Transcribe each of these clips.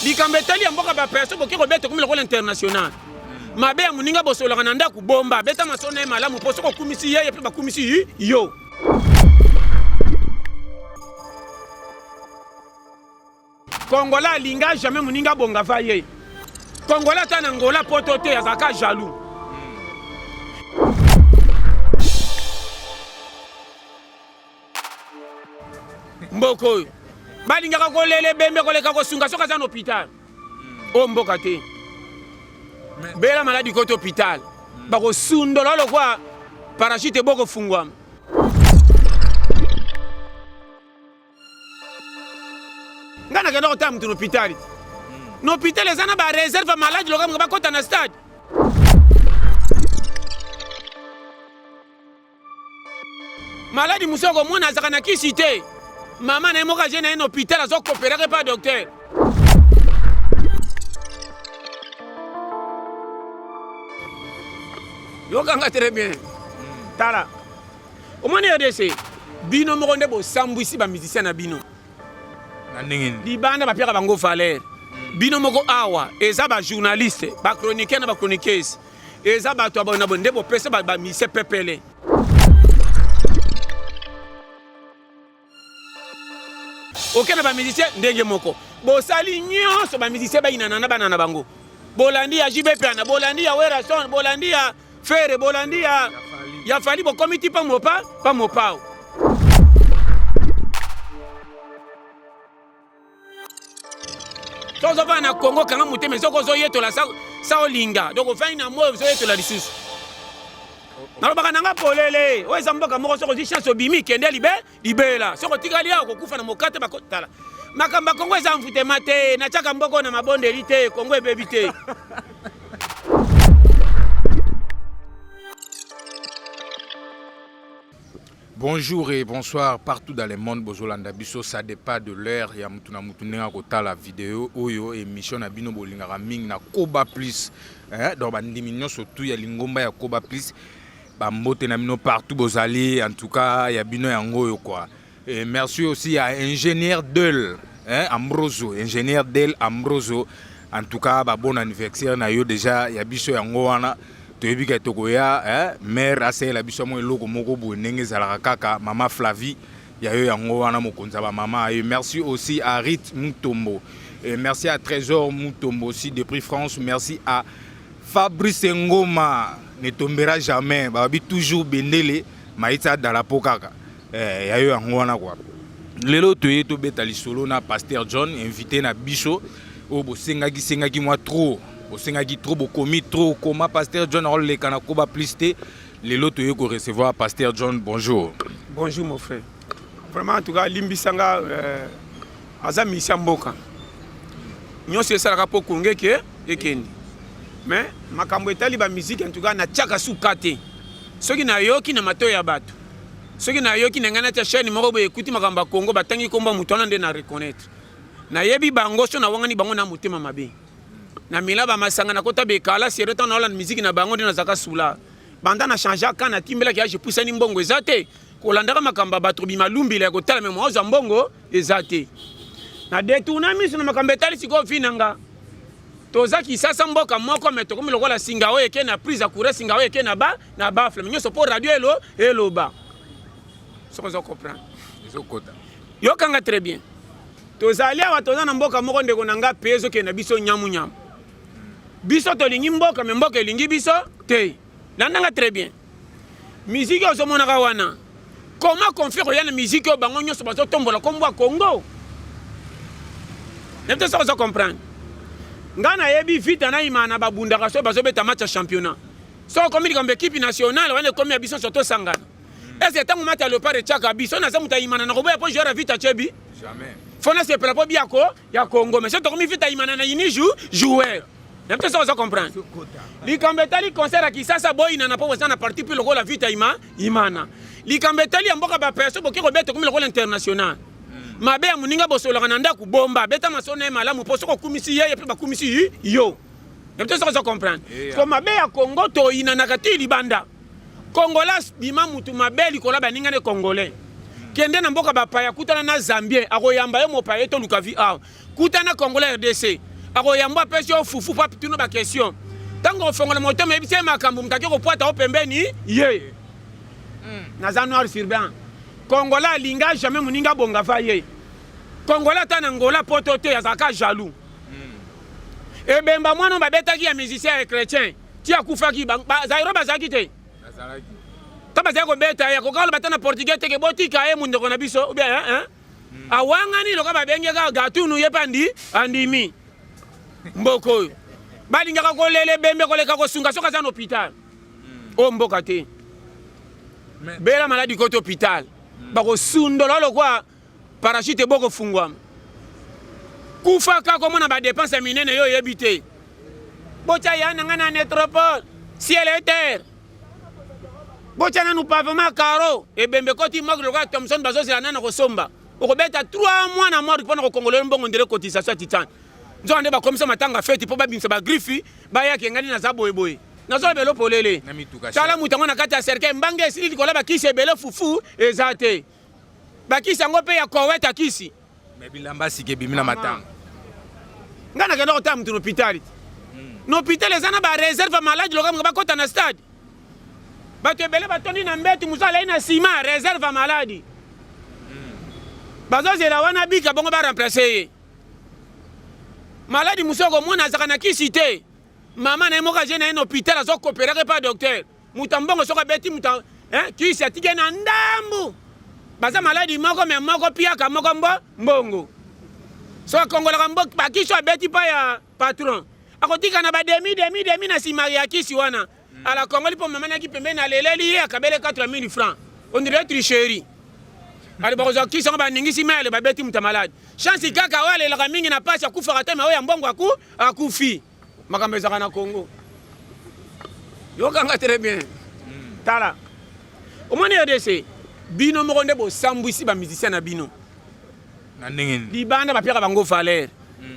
Likambo etali ya mboka ba perso boke kobeta komi lokola international. Mabe ya moninga bosolaka na ndako bomba beta masolo na ye malamu mpo soki okumisi ye ye mpe bakumisi yo. Congolais alinga jamais moninga abonga va ye. Congolais ata na Angola poto te azalaka jaloux. Mboka oyo balingaka kolela ebembe koleka kosunga soki aza na hôpital. Oyo mboka te. Bela maladi koti hôpital. Bakosundola lokwa parachute boko fungwama. Nga nakenda kotala moto na hôpital. Na hôpital eza na ba réserve ya maladi lokamaka bakota na stade. Maladi mosusu okomona azalaka na kisi te. Mama na ye moko aje na ye na hôpital azokoperaka epa docteur. Yokanga très bien. Tala. Omoni RDC, bino moko nde bosambwisi ba musiciens na bino. Na ndenge nini? Libanda bapiaka bango valeur. Bino moko awa eza ba journaliste, ba chroniqueur na ba chroniqueuse. Eza bato ya bona nde bopesa ba musicien pepele. Oke na ba musicien ndenge moko. Bosali nyonso ba musicien bayinana na bana na bango. Bolandi ya JB Piana, bolandi ya Werrason, bolandi ya Ferre, bolandi ya ya Fally, bokomi ti pa mopa pa mopao. Soki ozofanda na Congo kanga motema, soki ozoyetola sa olinga, donc ofandi na moyo ozoyetola lisusu. Nalobaka na nga polele, oyo eza mboka moko soki ozwi chance obimi kende libe libela, soki otikali awa okokufa na mokate bakotala. Makambo ya Congo eza envoûtement te, natiaka mboko na mabondeli te, Congo ebebi te. Bonjour et bonsoir partout dans le monde bozolanda biso ça dépend de l'heure ya mutu na mutu ndenge akotala video oyo émission na bino bolingaka mingi na Koba Plus hein? Donc bandimi nyonso tout ya lingomba ya Koba Plus bambote na bino partout bozali en tout cas ya bino yango oyo quoi. Et merci aussi à ingénieur Del hein, Ambroso, ingénieur Del Ambroso. En tout cas, ba bon anniversaire na yo déjà ya biso yango wana. Toyebi ka tokoya hein, mère asela biso mo eloko moko boye ndenge ezalaka kaka mama Flavie ya yo yango wana mokonzi ya ba mama. Et merci aussi à Rit Mutombo. Et merci à Trésor Mutombo aussi depuis France. Merci à Fabrice Ngoma ne tombera jamais. Babi toujours bendele maïtsa dalapo kaka. Eh, ya yo yango wana kwa. Lelo toye tobeta lisolo na Pasteur John, invité na biso oyo bosengaki sengaki mwa trop, bosengaki trop, bokomi trop koma Pasteur John akoleka na Koba Plus te. Lelo toye ko recevoir Pasteur John, bonjour. Bonjour mon frère. Vraiment en tout cas limbisanga euh, aza misia mboka. Nyonso esalaka po Congo eke ekende. Mais makambo etali ba musique en tout cas natiaka suka te. Soki nayoki na matoyi ya bato, soki nayoki na ngai natia chaîne moko boye ekuti makambo ya Congo batangi kombo ya moto wana nde na reconnaître. Nayebi bango so nawangani bango na motema mabe. Na mela ba masanga na kota bekala sero ntango naolanda miziki na bango nde nazalaka sula. Banda na changea camp na timbelaki age epusani mbongo eza te. Kolandaka makambo ya bato kobima lumbila ya kotala me mwa ozwa mbongo eza te. Na detourna miso na makambo etali sikoyo vie na nga. Toza Kisasa mboka moko mais tokomi lokola singa oyo eke na prise ya courant singa oyo eke na ba na baffle mais nyonso po radio elo eloba. Soki ozo comprendre. Ezokota. Yokanga très bien. Tozali awa toza na mboka moko ndeko na nga pe ezokende na biso nyamu nyamu. Biso tolingi mboka mais mboka elingi biso te. Landa nga très bien. Musique oyo ozomonaka wana comment confier koya na musique oyo bango nyonso bazotombola kombo ya Congo? Nayebi te soki ozo comprendre. Nga nayebi Vita na Imana babundaka soki bazobeta match ya championnat. Soki okomi likambo equipe nationale wana ekomi ya biso nyonso tosangana. Est-ce que ntango match ya Leopard etiaka biso naza moto ya Imana nakoboya mpo joueur ya Vita atie bi? Jamais. Fo nasepela mpo bi ya Congo mais soki tokomi Vita Imana na ini joueur. Nayebi te soki ozo comprendre. Likambo etali concert ya Kisasa boyinana mpo boza na parti pris lokola Vita ima Imana. Likambo etali ya mboka ba perso boke kobeta ekomi lokola international. Mabe ya moninga bosololaka na ndako bomba beta masolo na ye malamu mpo soki okumisi ye ye mpe bakumisi yo. Nayebi te soki ozo comprendre. Ko mabe ya Congo toyinanaka ti libanda. Congolais bima mutu mabe likolo ya baninga ne Congolais. Kende na mboka bapaya, kutana na Zambien, akoyamba yo mopaya, ye toluka vi awa. Kutana Congolais RDC, akoyamba, apesi yo fufu po atuna baquestion. Ntango ofongola motema, oyebisi ye makambo, moto ake kopwata yo pembeni ye. Naza noir sur blanc. Congolais alinga jamais moninga abonga va ye. Congolais ata na Ngola poto te, azalaka jaloux. Ebemba mwana babetaki ya musicien ya chrétien ti akufaki, Zairo bazalaki te. Ta bazali kobeta ye, akoka aloba ata na portugais teke botika ye mondeko na biso ou bien, hein? Awangani loka babenge kaka gatunu, ye mpe andimi. Mboka oyo balingaka kolela ebembe koleka kosunga soki aza na hôpital. Oyo mboka te. Bela maladi, koti hôpital, bakosundola lokwa parachute, ebokofungwama, kufa kaka omona badépenses ya minene. Yo oyebi te, botya ya na ngai na métropole, ciel et terre, botya nanu pavement carreau. Ebembe ekoti morgue lokola Thomson, bazozela nana kosomba. Okobeta 3 mois na morgue mpona kokongolela mbongo ndele cotisation ya titane. Nzoka nde bakomisa matanga feti mpo babimisa bagriffe, bayaki engani. Naza boyeboye, nazoloba elo polele. Na mituka. Tala moto yango na kati ya cercueil, mbanga esili likolo ya bakisi ebele, fufu eza te, bakisi yango mpe ya koweta kisi. Mais bilamba sika ebimi na matanga. Ngai nakenda kotala moto na hôpital. Na hôpital eza na baréserve maladi loka bakɔta na stade, bato ebele batondi na mbetu, mosu alai na nsima, réserve maladi, bazozela wana bika bongo baremplace ye. Maladi mosu akomona azalaka na kisi te, mama na ye moko aje na ye na hôpital, azokoperaka epa docteur. Moto ya mbongo soki abeti moto, kisi atiki ye na ndambu. Baza maladi moko me moko piaka, moko mbo mbongo. So akongolaka bakisi oyo abeti pa ya patron, akotika na bademi demi demi na nsima ya kisi wana. Ala kongoli mpo mama naki pembeni, aleleli ye, akabele 4000 francs, on dirait tricherie. Ale bakozwa kisi yango, baningisi mai, ale babeti moto ya maladi. Chance kaka oyo alelaka mingi na pasi akufaka te, me oyo ya mbongo akufi. Makambo ezalaka na Congo, yokanga très bien. Tala, omoni RDC, bino moko nde bosambwisi bamusicien na bino. Na ndenge nini? Libanda bapiaka bango valeur.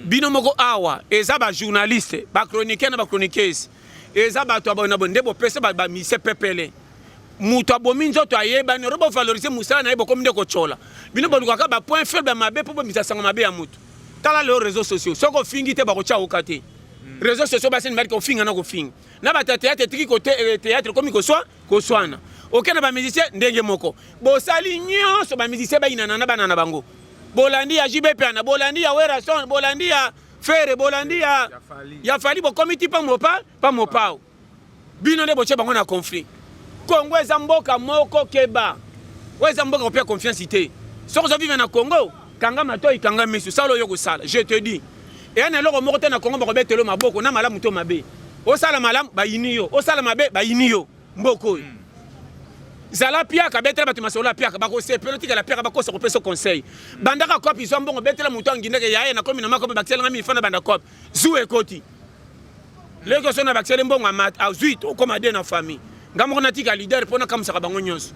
Bino moko awa eza bajournaliste, bachroniqueur na bachroniqueuse, eza bato ya boye na boye nde bopesa bamusicien pepele. Moto abomi nzoto ayebani, oro bovalorize mosala na ye, bokomi nde kotyola. Bino bolukaka bapoint faible ya mabe mpo bomisa sango mabe ya moto. Tala lelo réseaux sociaux, soki ofingi te, bakotya oka te. Réseaux sociaux baseni marike ofinga na kofinga na bato ya théâtre, etiki kote théâtre komi koswa koswana. Oke na bamusicien ndenge moko, bosali nyonso bamusicien bayinana na bana na bango. Bolandi ya JB Piana, bolandi ya Werason, bolandi ya Ferre, bolandi ya Ya Fally. Ya Fally, bokomi ti pa mopa pa mopao. Bino nde botie bango na conflit. Congo eza mboka moko keba, oyo eza mboka kopia confiance te. Soki ozovivre na Congo, kanga matoi, kanga miso, sala oyo kosala. Je te dis, eya na eloko moko te na Congo bakobetela yo maboko na malamu to mabe. Osala malamu, bayini yo; osala mabe, bayini yo. Mboka oyo, zala piaka, betela bato masolo ya piaka, bakosepela. Otikala piaka, bakosa kopesa conseil. Bandaka kope, zwa mbongo, betela moto angindeke yaye. Nakomi na makope, bakiselanga mili fana, banda kope, zu ekoti leki so na bakiseli mbongo azwi, okóma de na famille. Nga moko natika leader mpo nakamusaka bango nyonso.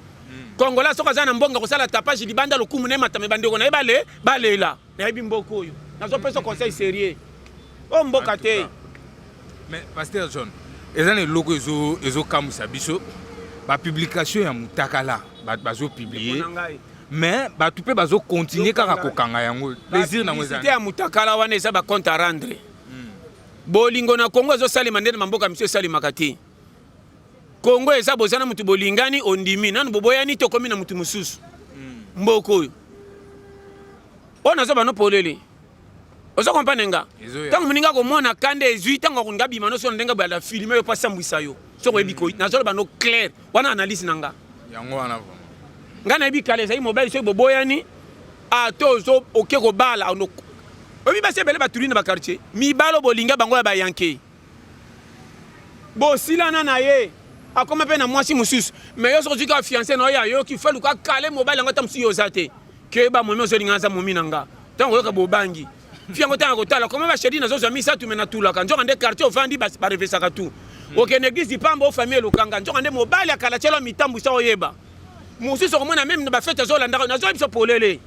Kongola soki aza na mbongo, kosala tapage libanda, lokumu na ye matame, bandeko na ye bale balela. Nayebi mboka oyo, nazopesa conseil sérieux, oyo mboka te. Mais pasteur John, eza na eloko ezokamwisa biso, bapublication ya mutakala, bato bazopublie, mais bato mpe bazokontinue kaka kokanga yango, plaisir nango eza. Ya mutakala wana eza bacompte à rendre. Bolingo na Kongo ezosalema nde na bamboka misusu esalemaka te. Kongo eza boza na motu, bolingani, ondimi nanu, boboyani te, okomi na motu mosusu. Mboka oyo, oyo naza bano polele, ozo comprendre nga? Ntango moninga komona kanda ezwi, ntango akolinga bima nyonso na ndenge boyala filme oyo mpo asambwisa yo. Soki oyebi koi, nazoloba no clair wana, analyse na nga. Yango wana vraiment. Ngai nayebi kala ezali mobali, soki boboyani, ata ozo oke kobala, oyebi basi ebele batuli na baquartier, mibalo bolinga bango ya bayanke, bosilana na ye, akoma mpe na mwasi mosusu. Mais yo soki ozwi kaka fiancé na oyo ayoki fe, luka kale mobali yango, ata mosusu yo oza te, keyeba momi ozolinga aza momi na nga. Ntango oyoka bobangi fi yango, ntango kotala koma bashedi, nazozwa misato me natulaka. Nzoka nde quartier ovandi barevesaka tu, okende église pamba, o famille elukanga. Nzoka nde mobali akala tielo mitambwisa, oyeba mosusu okomona même na bafete azolandaka. Nazoyebi biso polele.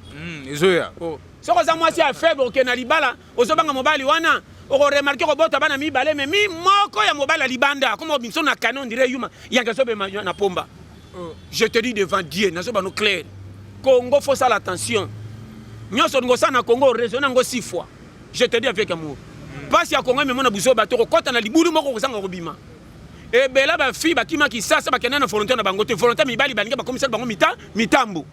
Ezoya. Soki oza mwasi ya faible, okende na libala, ozobanga mobali wana, okoremarquer kobota bana mibale, me mi moko ya mobali ya libanda akoma obimiso na canon, dire yuma yanke azobema na pomba. Je te dis devant Dieu, nazoba no clair. Congo, faut sala attention. Nyonso olingi osala na Congo, raisonne yango six fois. Je te dis avec amour. Pasi ya Congo emema na buzoba, tokokɔta na libulu moko kozanga kobima. Ebele bafille bakima Kisasa, bakenda na volonté na bango te. Volonté mibali balingi bakomisala bango mita mitambo.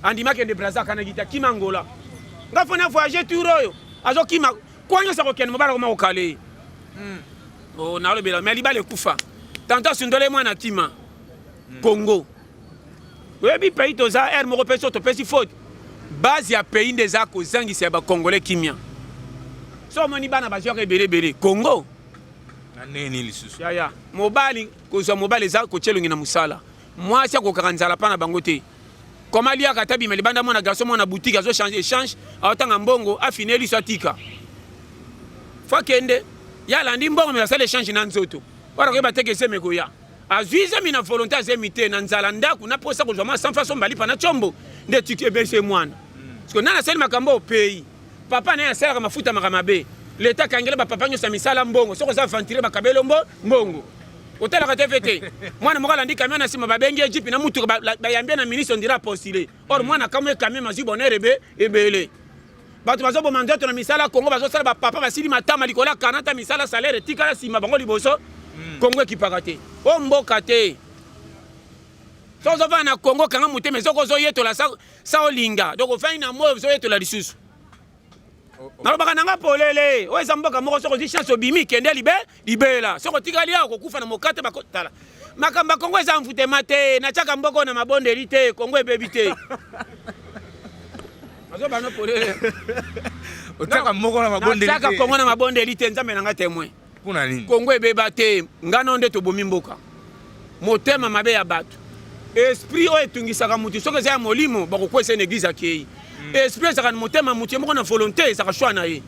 Andima akende Braza, akanaki te, akima Angola. Nga fo na voyage tour oyo azokima kwa nyonso akokende, mobali akoma kokale ye. Oh, nalobela mais libala ekufa. Tanto asundole mwana, akima Congo. Oyebi pays toza aire moko mpe so topesi faute, base ya pays nde eza kozangisa ya bacongolais kimia. So omoni bana bazwaka ebele ebele Congo. Na ndenge nini lisusu? Yaya, mobali kozwa mobali eza kotia elongi na mosala. Mwasi akokaka nzala mpa na bango te. Koma aliaka ata bima libanda, mwana garçon, mwana boutique azochange échange, aotanga mbongo, afine liso, atika fo akende. Ye alandi mbongo me asala échange na nzoto wana, koyeba teke ezemi ekoya. Azwi zemi na volonté, azemi te na nzala ndako na posa kozwa mwa sanfa so mbalipa na tiombo nde tiki ebesi mwana. Parce que nani asali makambo oyo? Pays papa naye asalaka mafuta maka mabe. Leta akangela bapapa nyonso ya misala mbongo. Soki oza aventurier, bakabeli mbo mbongo. Otalaka TV te? Mwana moko alandi camion na nsima, babengi ye jipi na mutuka, bayambi ye na ministre, ondira apostule. Or mwana kamwe camion azwi bonheur ebe ebele. Bato bazoboma nzoto na misala Kongo, bazosala bapapa basili matama likolo ya 40 misala, salaire etikala nsima, bango liboso. Kongo ekipaka te, o mboka te. So ozofanda na Kongo, kanga motema. Soki ozoyetola sa olinga, donc ofandi na moi, ozoyetola lisusu. Nalobaka nanga polele, oyo eza mboka moko, soki ozwi chance obimi, kende libe libela. Soki otikali awa, okokufa na mokate. Bakotala makambo ya Kongo eza mfutema te. Natiaka mboka oyo na mabondeli te. Kongo ebebi te, azobano polele. Otiaka moko na mabondeli? Natiaka Kongo na mabondeli te, Nzambe nanga témoin. Mpona nini? Kongo ebeba te. Ngano nde tobomi mboka, motema mabe ya bato, esprit oyo etungisaka mutu. Soki eza ya molimo, bakokwesa na église, akei. Esprit ezalaka na motema mutu ye moko na volonté, ezalaka choix na ye.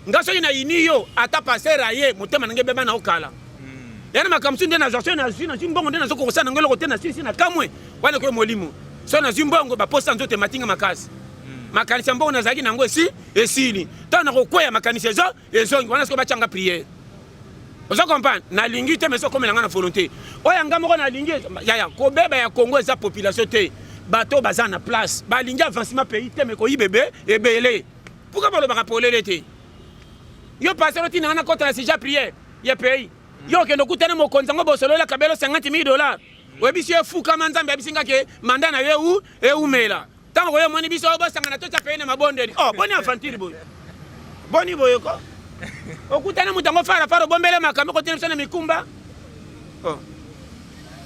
Nga soki nayini yo, ata pasteur aye, motema na ngai ebeba na okala ya na makambo. Mosusu nde nazwa, soki nazwi mbongo nde nazokoka kosala nango eloko te. Nasilisi na kamwe wana koyo molimo. Soki nazwi mbongo, baposa nzoto ematinga makasi, makanisi ya mbongo nazalaki nango esi esili. Ntango nakokweya, makanisi ezo ezongi wana. Soki batianga prière, ozo comprendre, nalingi te, mais okomela nga na volonté oyo nga moko nalingi. Yaya, kobeba ya Congo eza population te. Bato baza na place balingi avancement pays te, mais koyiba ebe ebele. Pourquoi balobaka polele te? Yo pasteur, otinanga na kota na sujet prière ya pays, yo okende okutana mokonzi yango, bosolola kabelo 50 000 $, oyebisi yo efukama, Nzambe ayebisi nga ke mandat na yo eu eumela. Ntango koyo omoni biso bosangana, totya pays na mabondeli. Oh, boni aventure boye, boni boye ko okutana moto yango fara fara, obombele makambo, ekotina biso na mikumba. Oh.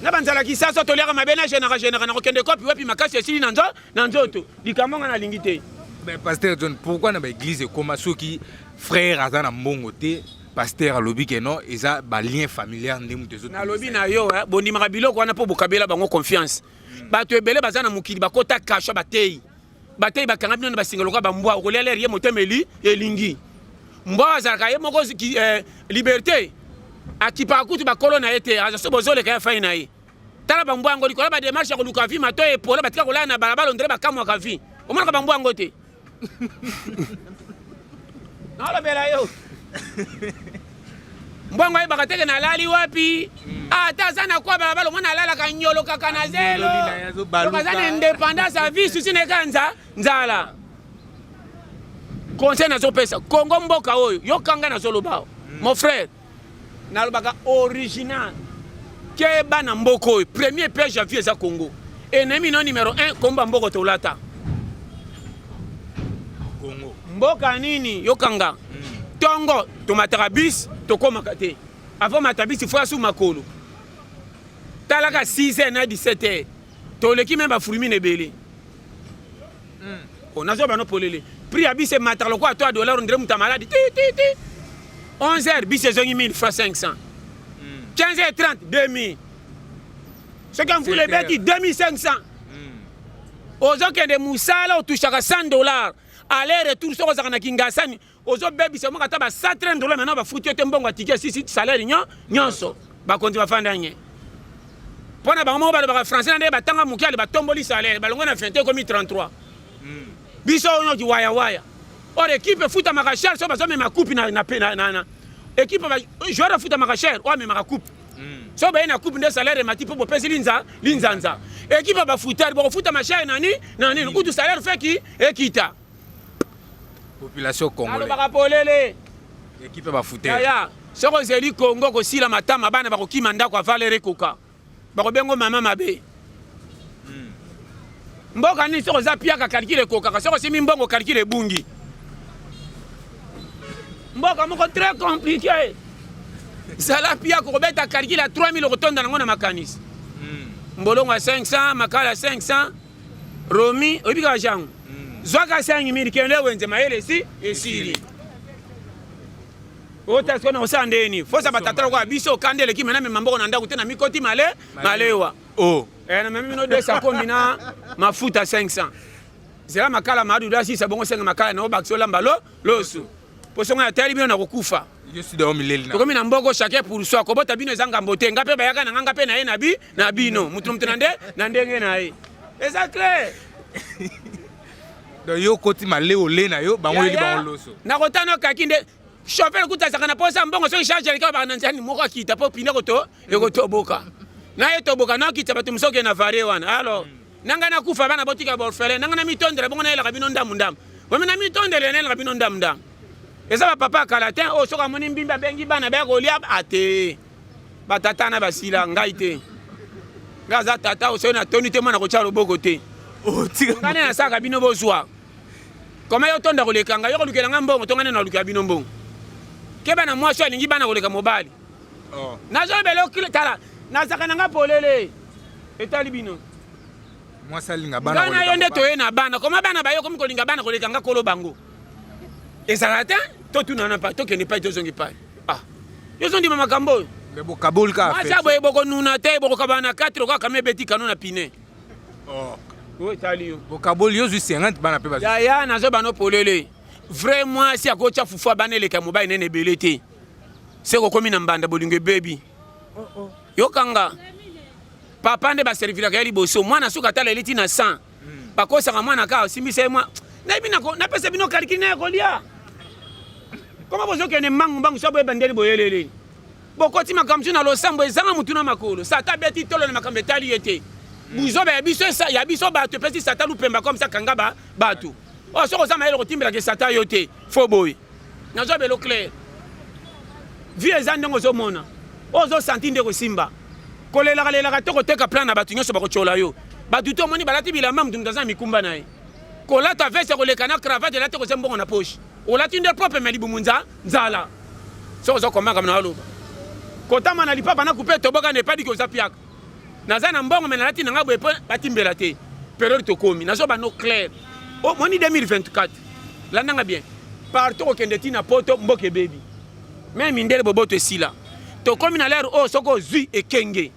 Na banzala Kisasa, toliaka mabe na genaka genaka na kokende kopi wapi, makasi esili na na nzoto. Likambo nga nalingi te. Mais pasteur John, pourquoi na baéglise ekoma soki frère aza na mbongo te, pasteur alobi ke non, eza balien familial nde moto? Nalobi na yo, bondimaka biloko wana mpo bokabela bango confiance. Bato ebele baza na mokili, bakota kasha, bateyi bateyi, bakanga bino na basinga lokola bambwa. Okolia lere ye motema eli elingi mbwa azalaka ye moko liberté, akipaka kutu bakolo na ye te. Aza so bozoleka ye afai na ye. Tala bambwa yango likolo ya badémarche ya koluka vie, mato epola, batika kolala na balabala, ondele bakamwaka vie. Omonaka bambwa yango te? Nalobela yo, mbongo ayebaka teke nalali wapi. Ata aza na kwa balabala, omona alalaka nyolokaka na zelo. Donc aza na indépendance ya vie, susi na eka nzala. Conseil nazopesa Kongo, mboka oyo, yokanga nazoloba, mon frère, nalobaka original. Keba na mboka oyo. Premier piège ya vie eza Congo. Ennemi no numéro 1, komba mboka tolata. Congo. Mboka nini? Yokanga, ntongo tomataka bus, tokomaka te. Avant mata bus, fo asu makolo. Talaka 6 heures na 17 heures, toleki me bafurmi na ebele. Oh, nazwa bano polele. Prix ya bus emataka lokola to ya dollar, ondire moto ya maladi ti ti ti. 11 heures, bus ezongi 1000 francs 500. 15 heures 30, 2000. Soki mvula ebeti, 2500. Ozokende mosala, otushaka 100 $, aller retour. Soki ozalaka na Kingasani, ozobebisa moko ata ba 130 $. Maintenant bafuti yo te, mbongo ya ticket sisi, salaire nyonso. Bakonzi bafanda nye mpo na bango moko, balobaka français na ndenge batanga moke. Ale, batomboli salaire, balongwe na 20 ekomi 33. Biso oyo nyonso wayawaya. Or équipe efutamaka cher. So bazomema coupe na équipe, joueur afutamaka cher, oyo amemaka coupe. So baye na coupe nde salaire emati mpo bopesi linza linzanza. Ekipe ya bafutari bokofuta mashere nani na nini, kutu salaire feki ekita. Population congolaise. Nalobaka polele. Ekipe ya bafutari. Yaya, soki ozeli Congo kosila matama, bana bakokima ndako ya valeur ekoka. Bakobengo mama mabe. Mboka nini soki oza piaka calcul ekokaka, soki osimi mbongo calcul ebungi. Mboka moko très compliqué. Zala piaka okobeta calcul ya 3000 okotonda nango na makanisi. Mbolongo ya 500, makala ya 500, Romi, oyebi kaka jango. Zwaka 5000 kende wenze mayele esi esili. Ota sikoyo na kosala ndeni? Fosa batata lokola biso kanda eleki mena mema mboko na ndako te na mikoti male malewa. Oh. Eh, na memi bino 200 kombi na mafuta 500. Zela makala madudu asisa bongo senga makala na obakisi olamba lo losu. Poso ngai atali bino na kokufa. Yo sida o mileli na. Tokomi na mboko chacun pour soi. Kobota bino eza ngambo te. Nga pe bayaka na nga nga pe na ye na bi na bino. Mutu mutu na nde na ndenge na ye. Eza clair. Donc yo koti maleo le na yo bango yeli bango loso. Na kotana kaki nde chauffeur kuta azalaka na posa mbongo soki charge eleka baka na nzela moko akita po pine koto ekotoboka. Na ye toboka na akita bato mosusu okende na varie wana. Alors na ngai nakufa bana botika ba orphelin na ngai na mitondela bongo nayelaka bino ndamu ndamu. Bomi na mitondela nayelaka bino ndamu ndamu. Eza ba papa kala te oyo soki amoni mbimbi abengi bana baya kolia ate. Ba tata na basila ngai te. Ngai aza tata oyo soki natoni te mwana kotya loboko te. Ngai nde nasalaka bino bozwa. Koma yo tonda koleka ngai, yo kolukela ngai mbongo to ngai nde nalukela bino mbongo. Keba na mwasi oyo alingi bana koleka mobali. Oh. Nazolobela yo tala, nazalaka na ngai polele. Etali bino. Mwasi alinga bana Ngai na yo nde toye na bana. Koma bana bayo komi kolinga bana koleka nga kolo bango. Ezalaka te, totunana pa, tokende pai tozongi pai. Ah. Yo ozondima makambo oyo. Mais bokaboli kaka. Mwasi aboye bokonuna te, bokokabana na 4 lokola kami ebeti kano na pine. Oh. Oyo etali yo. Bokaboli yo zwi 50 bana pe bazwi. Yaya nazo bano polele. Vrai mwasi akotya fufu bana eleka mobali nene ebele te. Se kokomi na mbanda bolingo ebebi. Oh, oh. Yokanga. Papa nde baservilaka ye liboso, mwana suka atala eliti na 100. Bakosaka mwana kaka osimbisa ye mwa nayebi napesa bino calcul na ya kolia. Koma bozokende mbangu mbangu so boyeba ndeni boyeleli. Bokoti makambo mosusu na losambo ezanga mutu na makolo. Satan abeti tolo na makambo etali ye te. Buzoba ya biso ya biso bato epesi Satan lupemba comme ça kanga ba bato. Oh soki oza mayele kotimbelaka Satan yo te. Faux boye. Nazwa belo clair. Vie eza ndenge ozomona. Ozo sentir nde kosimba. Kolelaka lelaka te koteka plan na bato nyonso bakotyola yo. Bato te omoni balati bilamba mutu mutu aza na mikumba na ye. Kolata veste koleka na cravate elati koza mbongo na poche. Olati nde propre mais libumu nza nzala. Soki ozo komaka na aloba. Kotama na lipapa na coupe toboka ne pas dit que oza piaka. Naza na mbongo mais nalati na nga boye po batimbela te. Periode tokomi. Nazo ba no clair. Omoni 2024. Landa nga bien. Partout kokende ti na poto mboka ebebi. Meme mindele boboto esila. Tokomi na l'heure oyo soki ozwi ekenge.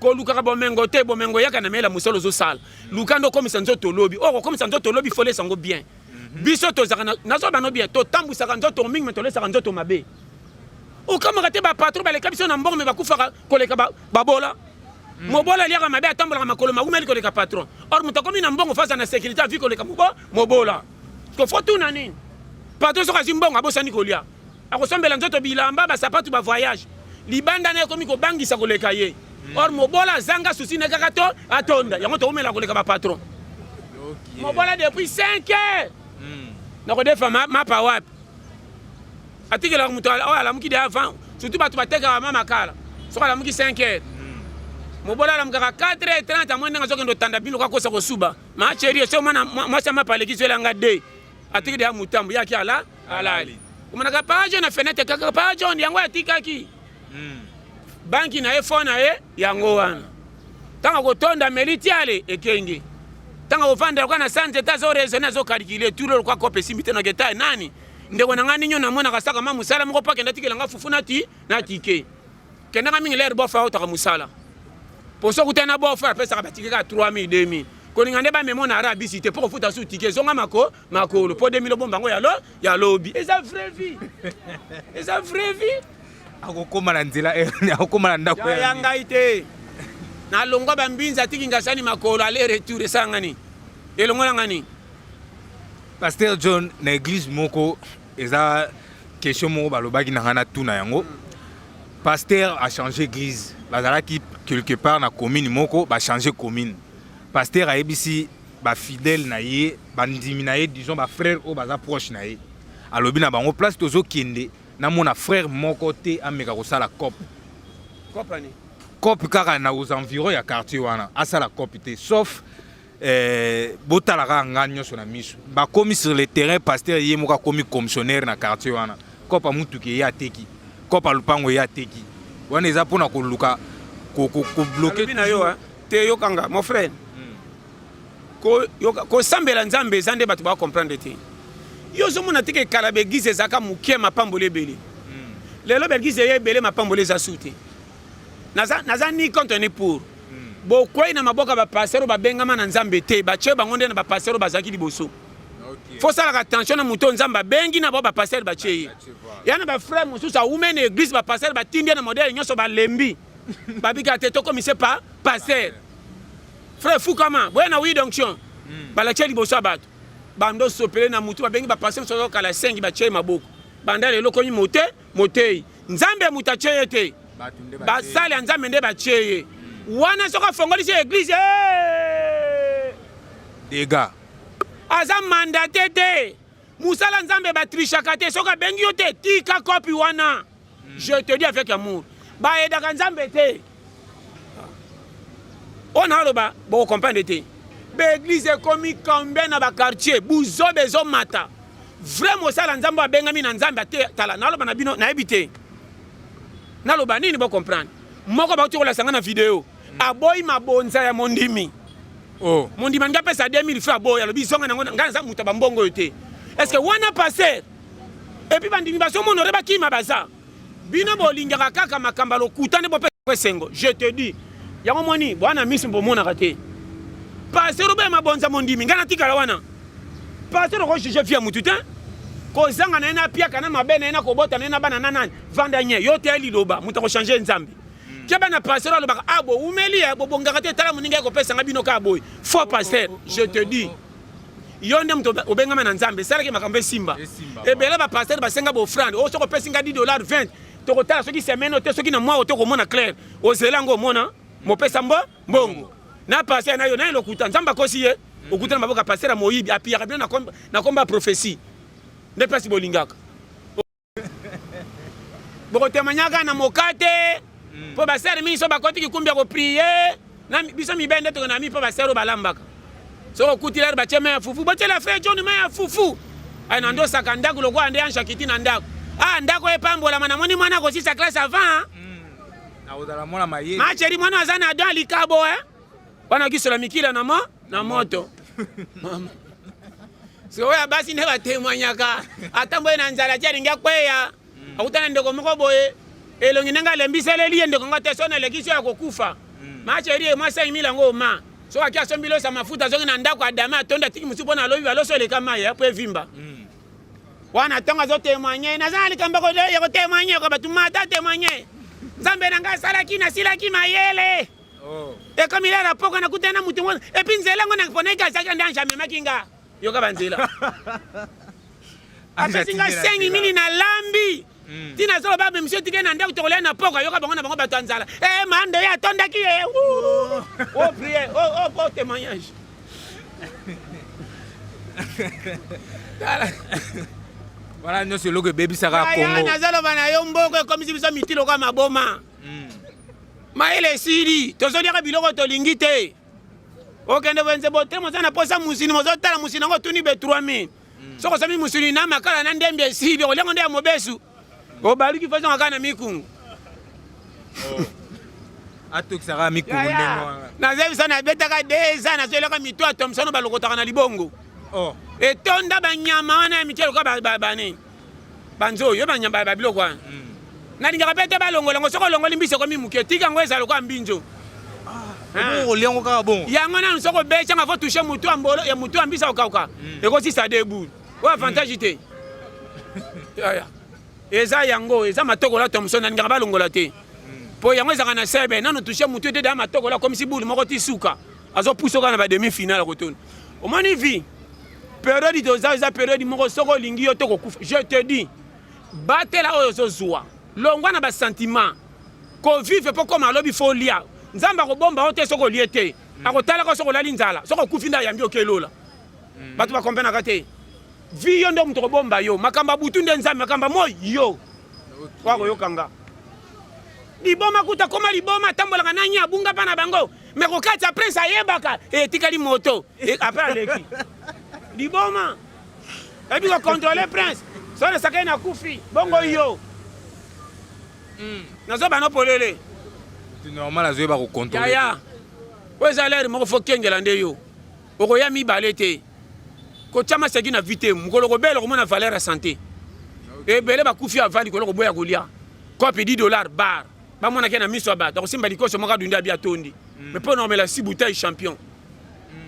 Kolukaka bomengo te, bomengo eyaka na mayele ya mosala ozosala. Luka nde okomisa nzoto lobi. Oyo okokomisa nzoto lobi faut olesa yango bien. Biso tozalaka nazoba no bien, totambwisaka nzoto mingi mais tolesaka nzoto mabe. Okamwaka te ba patron baleka biso na mbongo mais bakufaka koleka babola. Mobola aliaka mabe atambolaka makolo mawumeli koleka patron. Or moto akomi na mbongo face na sécurité avi koleka mobola. Ko faut tuna nini? Patron soki azwi mbongo abosani kolia. Akosombela nzoto bilamba, ba sapatu, ba voyage. Libanda na ye ekomi kobangisa koleka ye. Or mobola azanga souci na ye kaka to atonda. Yango towumela koleka ba patron. Mobola depuis 5 heures. Nakodefa mapa wapi? Atikelaka moto oyo alamuki de avant. Surtout bato batekaka ma makala. Soki alamuki 5 heures. Mobola alamukaka 4 heures 30 amoni ndenge azokende otanda bino akosa kosuba. Ma chérie, soki mwana mwasi ya mapa aleki zwela nga de. Atiki de ya mutambu yaki ala alali. Omonaka pa John na fenêtre kaka pa John yango atikaki. Banki na ye fond na ye yango wana. Tango kotonda meli tiale ekenge. Tango kovanda lokola na sanze te azo raisonner azo calculer tout lokola kope esimbi te na keta nani. Ndeko na ngai ninyo namonaka saka ma mosala moko po akenda atikela nga fufu na ti na tike. Kendaka mingi lere bofa autaka mosala. Poso okutani na bofa apesaka batike kaka 3000 2000. Kolinga nde bamemo na ara bisi te po kofuta su tike ezonga mako makolo po 2000 obomba yango ya lo ya lobi. Eza vraie vie. Eza vraie vie. Akokoma na nzela akokoma na ndako ya ngai te. Nalongwa bambinza atiki ngasani makolo aller retour esanga nini? Elongola nga nini? Pasteur John na église moko eza question moko balobaki na ngai natuna yango. Pasteur a changé église, bazalaki quelque part na commune moko, ba changer commune. Pasteur ayebisi ba fidèle na ye, bandimi na ye, disons ba frère oyo baza proche na ye, alobi na bango: place tozokende, namona frère moko te ameka kosala cope. Kopani. Cope kaka na aux environs ya quartier wana, asala cope te, sauf botala kaka nga nyonso na miso. Bakomi sur le terrain, pasteur ye moko akomi commissionnaire na quartier wana. Kopa mutuki eye ateki, kopa lupango eye ateki. Wana eza mpona koluka kobloquer. Alobi na yo te, yokanga mon frère, kosambela Nzambe eza nde bato bacomprendre te. Yo ozomona te ke kala baéglise ezalaka moke, mapamboli ebele. Lelo baéglise eye ebele, mapamboli eza su te. Naza ni contre ni pour. Bokwei na maboko ya bapasteur oyo babengama na Nzambe te, batie bango nde na bapasteur oyo bazalaki liboso. Faut salaka attention na moto oyo Nzambe abengi na bao bapasteur batie ye. Ya na bafrère mosusu awume na église, bapasteur batindi ye na modèle nyonso, balembi, babika te, tokomise pa pasteur. Frère fukama boya na huile d'onction, balatie liboso ya bato, bando sopele na mutu, babengi bapasteur mosusu azokala 5, batie ye maboko. Banda lelo komi mote motei. Nzambe moto atie ye te, basali ya Nzambe nde batie ye wana. Soki afongolisi église, dégâts. Aza mandaté te. Mosala Nzambe batrichaka te. Soki abengi yo te, tika kopi wana. Je te dis avec amour, bayedaka Nzambe te. Oyo naaloba bokocomprendre te. Baéglise ekomi combien na baquartier, buzobe ezomata. Vrai mosala Nzambe oyo abengami na Nzambe ate. Tala, naloba na bino, nayebi te naloba nini, bocomprendre. Moko bauti kolakisa nga na video, aboyi mabonza ya mondimi. Oh. Mondimi alingi apesa 2000 francs, aboyi, alobi: zonga nango, ngai naza moto ya bambongo oyo te. Est ce que wana pasteur? Et puis bandimi bazomona ore bakima. Baza bino bolingaka kaka makambo ya lokuta nde bopesa esengo. Je te dis, yango moni bwana miso bomonaka te. Pasteur oboya mabonza mondimi, ngai natikala wana. Pasteur okojuger vie ya mutu te, kozanga na ye na piaka na mabe na ye na kobota na ye na bana na nani. Vanda nye, yo te liloba moto akochanger Nzambe. Tia bana, pasteur alobaka: a bowumeli ya bobongaka te, tala moninga ekopesanga bino kaka boye. Faux pasteur, je te dis, yo nde moto obengama na Nzambe, esalaki makambo esimba. Ebele bapasteur basenga baoffrande oyo: soki opesi nga 10 $, 20, tokotala soki semaine oyo te, soki na mwa oyo tokomona clair. Ozela yango, omona mopesa mbo mbongo na pasteur na yo na ye lokuta. Nzambe akosi ye, okuta na maboko ya pasteur ya moyibi, apiyaka bino na komba ya prophétie. Nde place bolingaka bokotemanyaka na mokate, mpo basere mingi so bakoti kikumbi ya koprier na biso mibele nde tokende na mi, mpo basere oyo balambaka, soki okuti lere batie mai ya fufu, botiela frère John mai ya fufu. Ay na ndosaka ndako lokola nde ange akiti na ndako. Ah, ndako epambolama, namoni mwana akosisa classe avant. Akozala mwana mayele. Ma chérie, mwana aza na don likabo eh? Wana kisola mikila na mo na moto. Mama sikoyo ya basi nde batémoignaka. Ata mboye na nzala ti alingi akweya, akutana ndeko moko boye, elongi ndenge alembiseleli ye ndeko ngo te, so nalekisi oyo akokufa. Ma chérie, mwa 5000 yango oma, soki aki asombi loso ya mafuta, azongi na ndako, adame atondi, atiki mosusu mpo na alobi baloso eleka mai po evimba. Wana ntongo azotémoigner, naza na likambo ya kotémoigner ko bato mata témoigne. Nzambe na ngai asalaki, nasilaki mayele. Ekomi lela poko, nakutana na motu moko, et puis nzela yango naponaki, azalaki nde ange amemaki nga. Yoka banzela, apesi nga 5 mille, nalambi ntina azoloba bemiso etike na ndako, tokolia na poko. Yoka bango na bango bato ya nzala e mando ye atondaki ye o prière o témoignage. Tala. Wana nyonso eloko ebebisaka Kongo. Nazaloba na yo, mbongo ekomisi biso miti lokola maboma. Mayele esili, tozoliaka biloko tolingi te. Okende wenze bote, moza na posa musini, mozotala musini yango, otuni be 3000. Soki osombi musuni na makala na ndembi, esili, oliango nde ya mobesu, obaluki fozonga kaka na mikungu. Atokisaka mikungu ndenge wana. Nazebisa, nabetaka 2 ans, nazoelaka mito ya Thomson balokotaka na libongo. Etonda banyama wana ya mito lokola banini, banzoyo, yo banyama babiloko wana. Nalingaka mpe te balongola yango. Soki olongoli mbisi ekomi moke, tika yango ezala lokola mbinzo. Oliango kaka bongo. Yango nanu soki obetianga, faut touche mutu ya mbolo ya mutu ya mbisi akokauka, ekosisa debout. Oyo avantage te. Yaya, eza yango, eza matokola Thomson, nalingaka balongola te, mpo yango ezalaka na sebe. Nanu touche mutu ete da matokola akomisi bulu moko ti suka, azopusa kaka na bademi finale akotona. Omoni vie, période toza, eza période moko soki olingi yo to kokufa. Je te dis, batela oyo ozozwa, longwa na basentiment. Kovivre mpo koma alobi fo olia. Nzambe akobomba yo te soki olie te. Akotalaka soki olali nzala. Soki okufi nde ayambi oke lola. Bato bakomprenaka te. Vie yo nde moto kobomba yo. Makambo ya butu nde Nzambe, makambo ya moi yo. Wakoyoka nga. Liboma kuta koma liboma atambolaka na nya abunga mpa na bango. Mais kokatisa prince ayebaka etikali moto. E, après aleki. Liboma. Ayebi ko contrôler prince. Soki nasakani nakufi. Bongo yo. Nazo bano polele. Normal azoyeba ko contrôler. Yaya. Oyo eza lere moko fo kengela nde yo. Okoya mibale te. Kotia maseki na vie te. Mokolo kobela okomona valeur ya santé. Ebele bakufi avant likolo koboya kolia. Kopi 10 dollars bar. Bamonaki na miso ya bato. Akosimba likoso moko adundi abi atondi. Mais mpo na komela 6 bouteilles champion.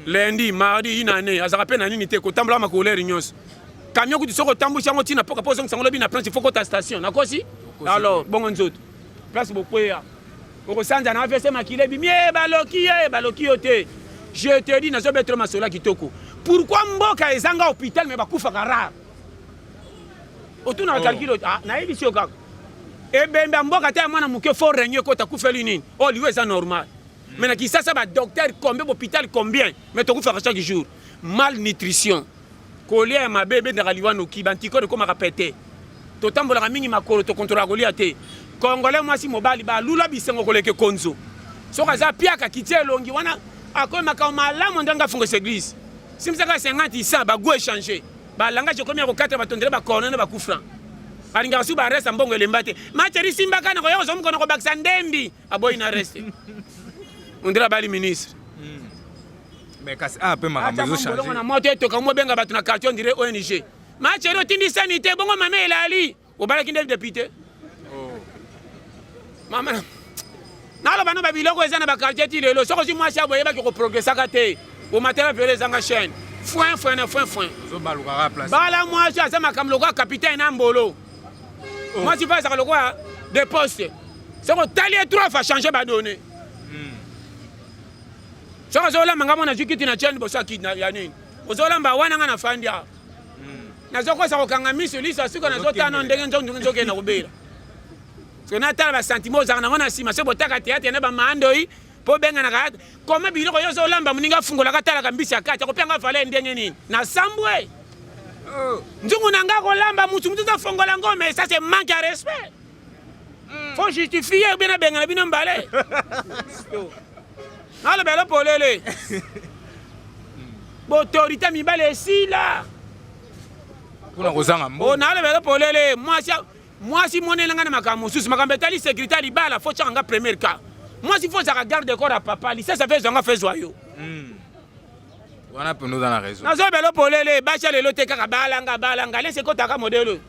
Lundi, mardi, une année, azalaka mpe na nini te, kotambola makolo heure nyonso. Camion kutu soki otambwisi yango ntina mpoka mpo ozongisa yango lobi na place, il faut kota station. Nakosi? Alors, bongo nzoto. Place bokweya. Okosanza na AVC makila ebimi, eh, baloki ye, baloki yo te. Je te dis, nazobetela masolo ya kitoko. Pourquoi mboka ezanga hôpital mais bakufaka rare? Otunaka calcul, ah, nayebisi yo kaka. Ebembe ya mboka te ya mwana moke fo réunion ekota kufeli nini? Oh, liwa eza normal. Mais na Kinshasa ba docteur combien, hôpital combien, mais tokufaka chaque jour. Malnutrition. Kolia ya mabe ebendaka liwa noki, ba anticorps ekomaka pete. Totambolaka mingi makolo, tokontrolaka kolia te. Congolais mwasi mobali balula bisengo koleka ekonzo. Soki aza piaka kitia elongi wana akomi makambo malamu ndenge afungisa église. Simisaka 50 100 ba goût échanger. Ba langage ekomi ya kokata bato ndele ba corner na ba coup franc. Alingaka su ba reste mbongo elemba te. Macheri simbaka na koya kozwa mokona kobakisa ndembi. Aboyi na reste. On dirait abali ministre. Mais kasi ah pe makambo ezo changer. Na moto etoka mo benga bato na quartier on dirait ONG. Ma chérie otindi sani te bongo mama elali. Obalaki nde député. Oh. Mama naloba no babiloko eza na baquartier ti lelo soki ozwi mwasi ya boyebaki koprogressaka te omatela velo ezanga chaîne foin foin na foin foin bala mwasi aza makambo lokola capitaine na mbolo. Mwasi fa azalaka lokola de poste soki otali ye trois fois change badonne. Soki ozolamba nga mona azwi kiti na chaîne liboso ya kiti ya nini ozolamba wana nga nafandi awa. Nazokosa kokanga miso liso ya suka nazotala ndenge nzokende na kobela. Soki natala basentiment ozalaka nango na nsima soki botaka théâtre na bamaandoi mpo obenganaka koma biloko yo ozolamba moninga afungolaka atalaka mbisi ya kati akopia nga valeur ndenge nini na sambwe. Nzungu na nga kolamba mutu mutu afongola ngo mais ça c'est manque ya respect. Faut justifier ou bien nabengana bino mbale. Nalobela polele. Autorité mibale esila. Kuna kozanga mbongo. Nalobela polele mwasi mwasi monela nga na makambo mosusu makambo etali sécurité ya libala faut tiaka nga premier cas. Mwasi faut ozalaka garde corps ya papa lisese fe ezwanga fe ezwa yo. Wana mpenza oza na raison. Nazobela polele basi ya lelo te kaka balanga balanga lese ekotaka modele oyo.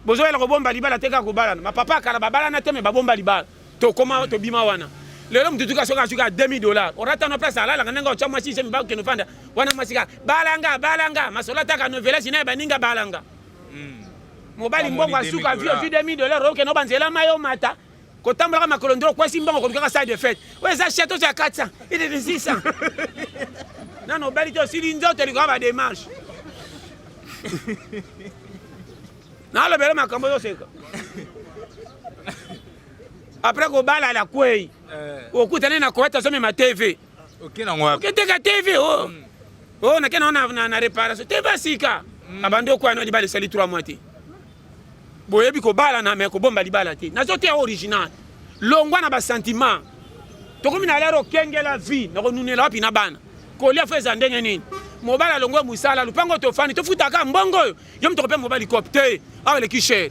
Bozoyela kobomba libala te kaka kobalana. Ma papa akala babalana te me babomba libala. Tokoma tobima wana. Lelo mutu tuka soki azuka 2000 dollars. Orata na place alalaka ndenge otya mwasi se mibali okende ofanda. Wana mwasi kaka balanga balanga masolo ataka novelas na baninga balanga. Mobali mbongo asuka vie ozwi 2000 dollars okende obanzela mai omata. Kotambolaka makolo ndro okwesi mbongo kolukaka salle de fête. Oyo eza château ya 400, ete de 600. Nano obali te osili nzoto likolo ba démarche. Nalobela makambo ozoseka. Après kobala la kwei. Okutani na Koweït azomema TV. Oketeka TV oh. Oh nakenda na na réparation. TV sika. Abandi okwa no libala esali 3 mois te. Boyebi kobalana mais kobomba libala te. Nazoteya original. Longwa na ba sentiment. Tokomi na lero okengela vie na konunela wapi na bana. Kolia fo eza ndenge nini? Mobali alongwe mosala lupango tofandi tofutaka mbongo oyo yo moto kopia mobali cope te awa eleki cher.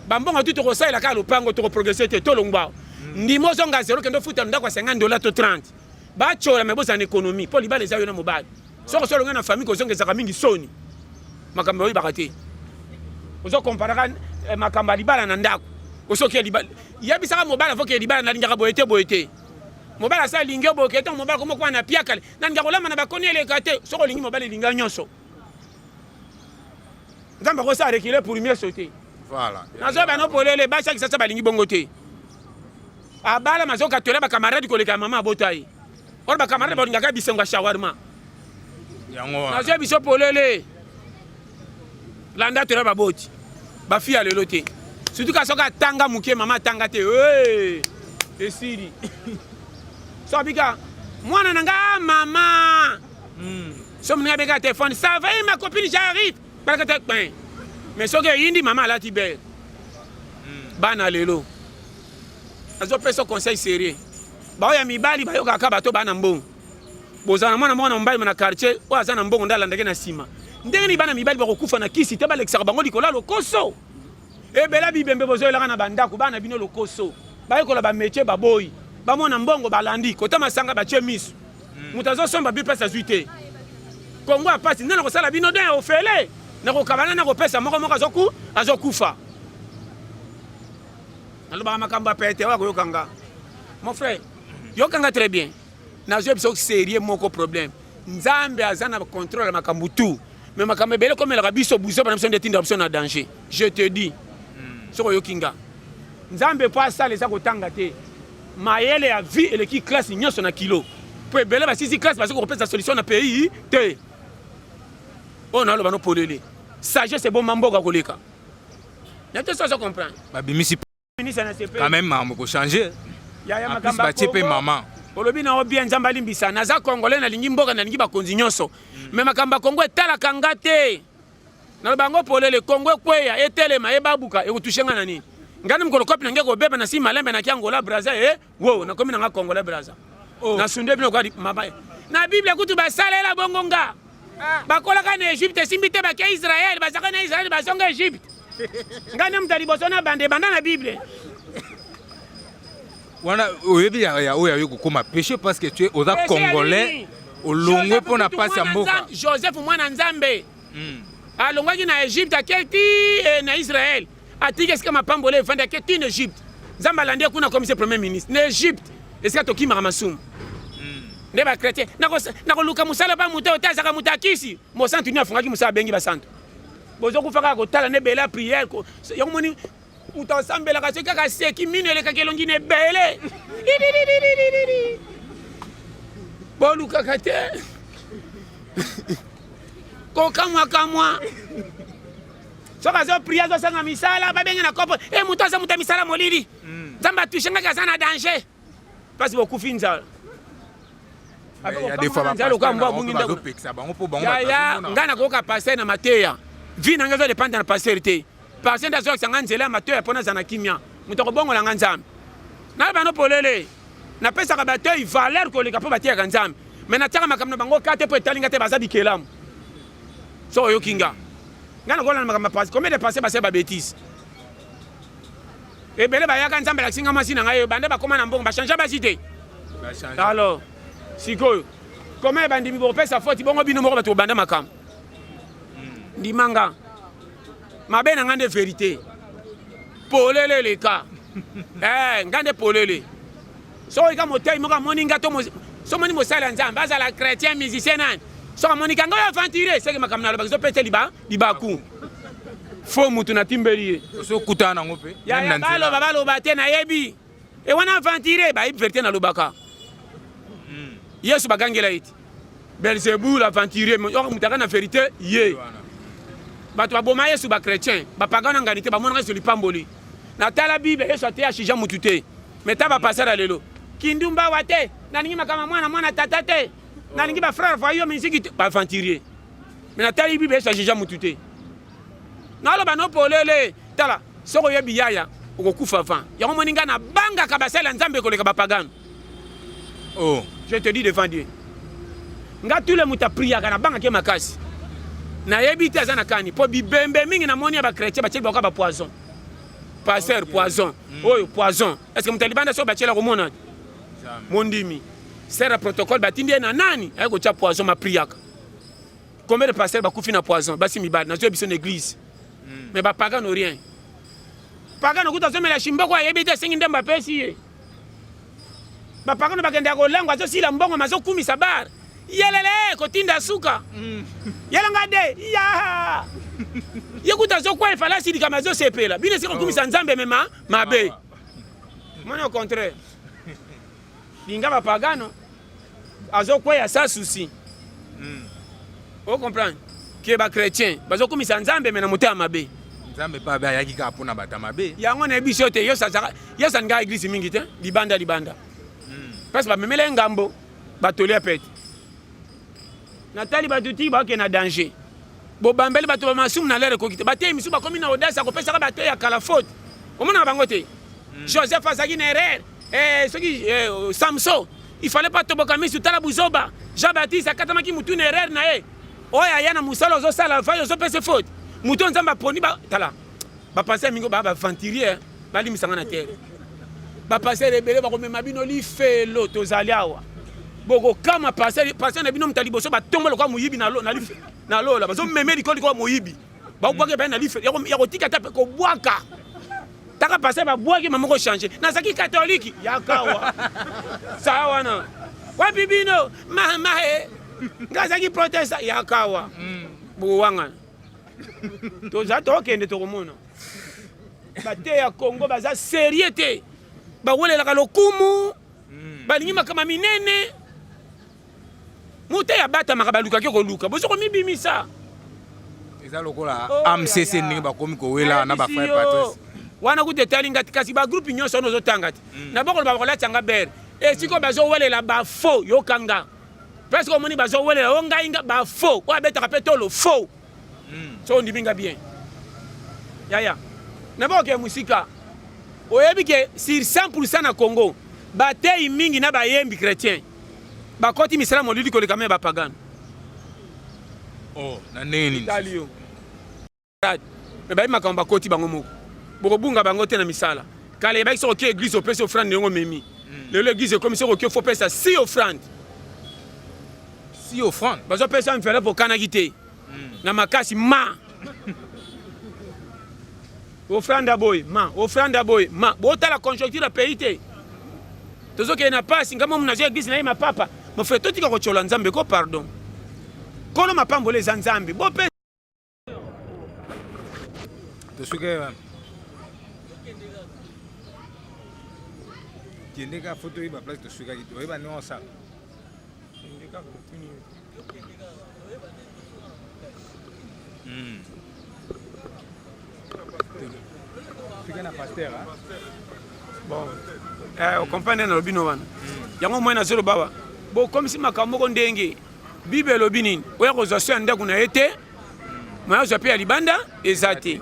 Bambongo tu tokosalela kaka lupango tokoprogresse te tolongwa. Ndimo ozonga zero kende ofuta ndako ya 50 dollars to 30. Bachola me bozala na économie mpo libala eza yo na mobali. Soki osi olongwe na famille kozonga ezalaka mingi soni. Makambo oyebaka te. Ozo comparaka makambo ya libala na ndako. Osoki libala yebisaka mobali avoke libala nalingaka boye te boye te. Mobali asa alingi yo boye ntango mobali akoma kwa na piakale nalinga kolamba na bakoni eleka te. Soki olingi mobali elinga nyonso. Nzambe akosala reculer pour mieux sauter. Voilà. Nazoba no polele basi ya Kinshasa balingi bongo te. Abala mazoka tola ba camarade koleka mama abota ye. Or ba camarade balingaka bisengo ya shawarma. Yango wana. Nazoya biso polele. Landa tola baboti. Ba fille ya lelo te. Surtout ka soki atanga moke, mama atanga te, hey! Esili. So abika mwana na nga ah, mama. So moninga abeka telefone, ça va ma copine, j'arrive. Balaka te kpin. Mais soki eyindi mama alati bere. Bana lelo. Azopesa conseil sérieux. Baoyo ya mibali bayokaka bato bana mbongo. Bozala na mwana moko na mobali na quartier oyo aza na mbongo nde alandaki na nsima. Ndenge nini bana mibali bakokufa na kisi te, balekisaka bango likolo ya lokoso. Ebela bibembe bozoyelaka na bandako bana bino lokoso. Bayekola ba métier baboyi. Bamona mbongo balandi kota masanga batie miso. Moto azosomba bi place azwi te. Kongo ya pasi nde nakosala bino don ya ofele. Nakokabana nakopesa moko moko azoku azokufa. Nalobaka makambo ya pete oyo akoyoka nga. Mon frère, yoka nga très bien. Nazwi biso sérieux moko problème. Nzambe aza na contrôle ya makambo tout. Mais makambo ebele komelaka biso buzoba na biso nde etinda biso na danger. Je te dis. Soki oyoki nga. Nzambe po asala eza kotanga te. Mayele ya vie eleki classe nyonso na kilo. Po ebele basisi classe bazoki kopesa solution na pays te. Oyo naloba no polele. Sagesse eboma mboka koleka. Na te so comprendre. Babimisi Ministre na CP. Quand même makambo ko changer. Ya ya En plus makambo ya batie pe Congo. maman. Olobi na yo bien, Nzambe alimbisa. Naza congolais, nalingi mboka, nalingi bakonzi nyonso. Mais makambo ya Congo etalaka nga te. Naloba yango polele, Congo ekweya, etelema, ebabuka, ekotouche nga na nini? Nga na mokolo kopi na nge kobeba na si malembe na ki Angola Brazza eh wo nakomi na nga congolais Brazza. Oh. Nasunde bino kwa mabaya. Na Bible kutu basalela bongo nga. Bakolaka na Egypte esimbi te bake Israël, bazaka na Israël bazonga Egypte. Nga nde moto ya liboso na banda ebanda na Bible. Wana oyebi ya ya oyo ayoki kokoma péché parce que tu es oza Péché ya congolais nini? olongwe Joseph mpo na kutu pasi ya mwana mboka. Nzambe, Joseph mwana Nzambe. Alongwaki na Egypte ake ti na Israël. Atiki esika mapamboli evandi ake ti na Egypte. Nzambe alandi ye kuna akomisi ye premier ministre. Na Egypte esika tokimaka masumu. Nde ba chrétien nakoluka mosala pa moto oyo te azalaka moto akisi. Mosantu nini afungaki mosala abengi basantu. Bozokufa kaka kotala nde ebele ya prière ko yango moni moto asambelaka soki kaka aseki mino elekaka elongi na ebele. Bolukaka te. Kokamwa kamwa. Soki azo prier azosanga misala babenge na kopo e moto aza moto ya misala molili. Nzambe atushe ngaki aza na danger. Pasi bokufi nzala. Yaya ngai nakoyoka pasteur na mateya. Vie na ngai ezo dépendre na pasteur te. Pasteur nde azolakisa ngai nzela ya mateya mpo nazala na kimia. Moto akobongola ngai Nzambe. Naloba no polele. Napesaka batei valeur koleka mpo bateyaka Nzambe. Mais natiaka makambo na bango ka te mpo etali ngai te, baza bikelamu. So oyoki nga. Ngai nakolanda makambo ya pasteur. Combien de pasteurs basala ba bêtises? Ebele bayaka Nzambe alakisi nga mwasi na ngai oyo banda bakoma na mbongo ba changer basi te. Alors sikoyo comment ebandimi bokopesa faute bongo bino moko bato bobanda makambo. Ndima nga. Mabe na nga nde vérité. Polele eleka. Nga nde polele. Soki ka motei moko amoni nga to so moni mosali ya Nzambe azala chrétien musicien nani. Soki amoni ka ngai aventurier seke makambo nalobaki ezopesa libaku. Faux mutu natimbeli ye. Ozokutana nango mpe. Ya baloba baloba te nayebi. E wana aventurier bayebi vérité nalobaka. Yesu bagangela ye te. Belzebul aventurier oyo moto aka na vérité ye. Bato baboma Yesu ba chrétien, ba pagano ngani te bamonaka Yesu lipamboli. Natala Bible Yesu ateya shija mutu te. Mais ta ba pasteur ya lelo. Kindumba wa te, nalingi makambo mwana mwana tata te. Nalingi ba frère voyo musique te, ba aventurier. Mais natali Bible Yesu ajuja mutu te. Naloba no polele, tala soki oyebi yaya okokufa avant. Yango moni nga nabangaka basali ya Nzambe koleka ba pagano. Oh. Je te dis devant Dieu. Nga tous les mutu apriaka nabangaki ye makasi. Nayebi te aza na kani po bibembe mingi namoni ya ba chrétien batieli bango ba poison. Pasteur poison. Oyo poison. Est-ce que mutu ya libanda soki batiela komona? Mondimi. Sera protocole batindi ye na nani? Aye kotia poison ma priaka. Combien de pasteurs bakufi na poison? Basi mibali nazo biso na église. Mais ba pagano rien. Pagano kuta azomela shimboko ayebi te asengi ndembo apesi ye. Ba pagano bakendaka kolangwa azosila mbongo mazokumisa bar. Yelele kotinda suka. Yelanga de ya. Ye kuta azokwa efalasi likama azosepela. Bino esika kokumisa Nzambe mema mabe. Moni au contraire. Linga ba pagano azokweya sans souci. O comprendre que ba chrétien bazokumisa Nzambe mais na motema mabe. Nzambe mpe abe ayaki kaka mpo na bato ya mabe. Yango nayebi biso te. Yesu azalaka, Yesu alingaka eglise mingi te, libanda libanda. Parce bamemela ye ngambo, batoli ya pete. Natali bato ti bakende na danger. Bobambeli bato ba masumu na lere ekoki te. Bateyi misusu bakomi na audace ya kopesaka bateyi ya kala faute. Omonaka bango te. Joseph azalaki na erreur. Eh, soki eh, Samson, il fallait pas toboka misu, tala buzoba. Jean Baptiste akatamaki mutu na erreur na ye. Oyo aya na mosala ozosala, vai ozopesa faute. Mutu Nzambe aponi ba tala. Ba pasteur mingo ba ba aventurier, balimbisa nga na terre. Ba pasteur ebele bakomema bino lifelo, tozali awa. Bokokama pasteur, pasteur na bino moto ya liboso batombo lokola moyibi na na life na lola, bazomeme likolo lokola moyibi. Bakobwaka epai na life ya kotika ata kobwaka. Taka pasteur babwaki mama ko changer. Nazalaki catholique yakawa. Saa wana. Wapi bino? Mama e. Nga azalaki protestant yakawa. Bowangana. Toza tokende tokomona. Bate ya Congo baza sérieux te. Bawelelaka lokumu. Balingi makambo minene. Moto ya batamaka balukaki koluka. Bozo komibimisa. Eza lokola oh, AMCC ndenge bakomi kowela na ba frère Patrice. Wana kutu etali nga te kasi ba groupe nyonso wana ozotanga te. Na bokolo bakolatisa nga bere. Esika bazowelela ba faux yokanga. Presque omoni bazowelela o ngai nga ba faux. Oyo abetaka pe tolo faux. So ondimi nga bien. Yaya. Na bokokende mosika. Oyebi ke sur 100% na Congo bateyi mingi na bayembi chrétien bakoti misala molili koleka me bapagano. Oh, na ndenge nini? Tali yo. Me bayebi makambo bakoti bango moko. Bokobunga bango te na misala. Kala ebaki soki oke église opesi offrande ndenge omemi. Lelo église ekomi soki oke faut pesa 6 offrande. 6 offrande. Bazopesa enveloppe okanaki te. Na makasi ma. Offrande boye ma, offrande boye ma. Botala conjoncture ya pays te. Tozokende na pasi, ngambo nazo église na ye mapapa. Mon frère, totika kotyola Nzambe ko pardon. Kolo mapambolo eza Nzambe. Bope tosuki kende kaka fo toyeba place tosukaki toyeba ndenge osala. Suka na pasteur, hein? Bon, eh, okomprendre nalobi no wana. Yango moi nazoloba wa bokomisi makambo moko ndenge Bible elobi nini? Oya kozwa so ya ndako na ye te, moya ozwa mpe ya libanda eza te.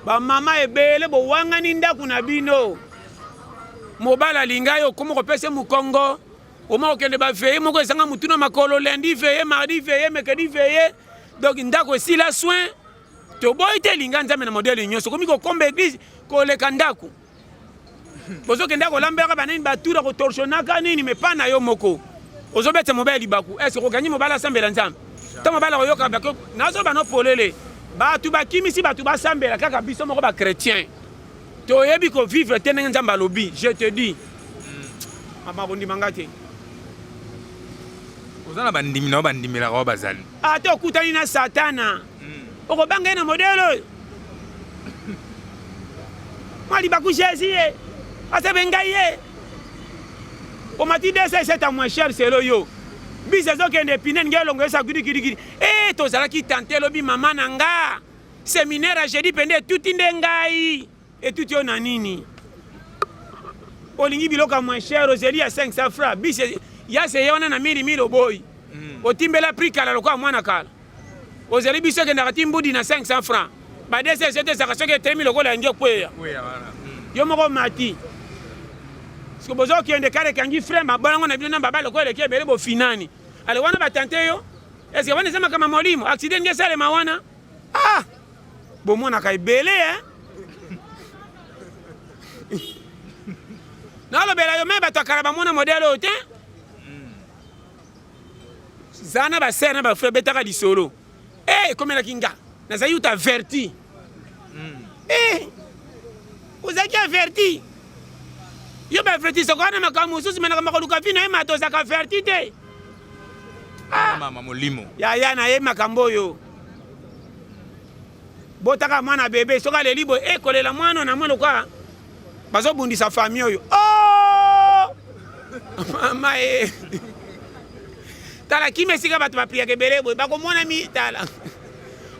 Bamama ebele bowangani ndako na bino, mobali alinga yo okoma kopesa mokongo, oma kokende baveye moko ezanga motu na makolo, lundi veye, mardi veye, mercredi veye, donc ndako esila soin. Toboyi te, linga Nzambe na modele nyonso, okomi kokomba eglise koleka ndako. Bozokende kolambelaka banani batura kotorsionaka nini me pa na yo moko ozobeta mobali libaku. Est-ce okokangi mobali asambela Nzambe? Ntango mobali akoyoka nazoba no polele, bato bakimisi bato basambela kaka biso moko ba chrétien toyebi kovivre te ndenge Nzambe alobi. Je te dis, mama kondima nga te. Oza na bandimi na yo bandimelaka oyo bazali. Ata okutani na Satana, okobanga ye na modele oyo. Mwa libaku Jésus ye asebe ngai ye omati 207 à moins cher selo yo bisi ezokende pine ninge elongo esa gidigidigidi. E tozalaki tante elobi mama na nga séminaire ya jeudi pende etuti nde ngai etuti yo na nini? Olingi biloko ya moins cher, ozeli ya 500 francs bisi ya seye wana na mili mili oboyi. Otimbela prix kala lokola mwana kala. Ozali biso ekendaka ti mbudi na 500 francs. Ba 207 ezalaka soki etelemi lokola yangi okweya. Yo moko mati. Siko bozokende kare ekangi frein mabalango na bino na baba lokola eleki ebele bofinani. Ale wana batante yo. Est-ce que wana eza makambo ya molimo? Accident nge esalema wana? Ah! Bomonaka ebele hein? Nalobela yo me bato ya kala bamona modele oyo te. Zala na ba sœur na ba frère betaka lisolo. Eh, ekomelaki nga. Nazali uta averti. Eh, ozalaki averti. Yo ba averti soko wana makambo mosusu me nakambo koluka vi na ye mato ozalaka averti te. Ah. Mama molimo. Yaya na ye makambo oyo. Botaka mwana bebe soki aleli boye eh, kolela mwana na mwana lokola bazobundisa famille oyo. Oh! Mama e. Tala kima esika bato bapriaka ebele boye bakomona mi tala.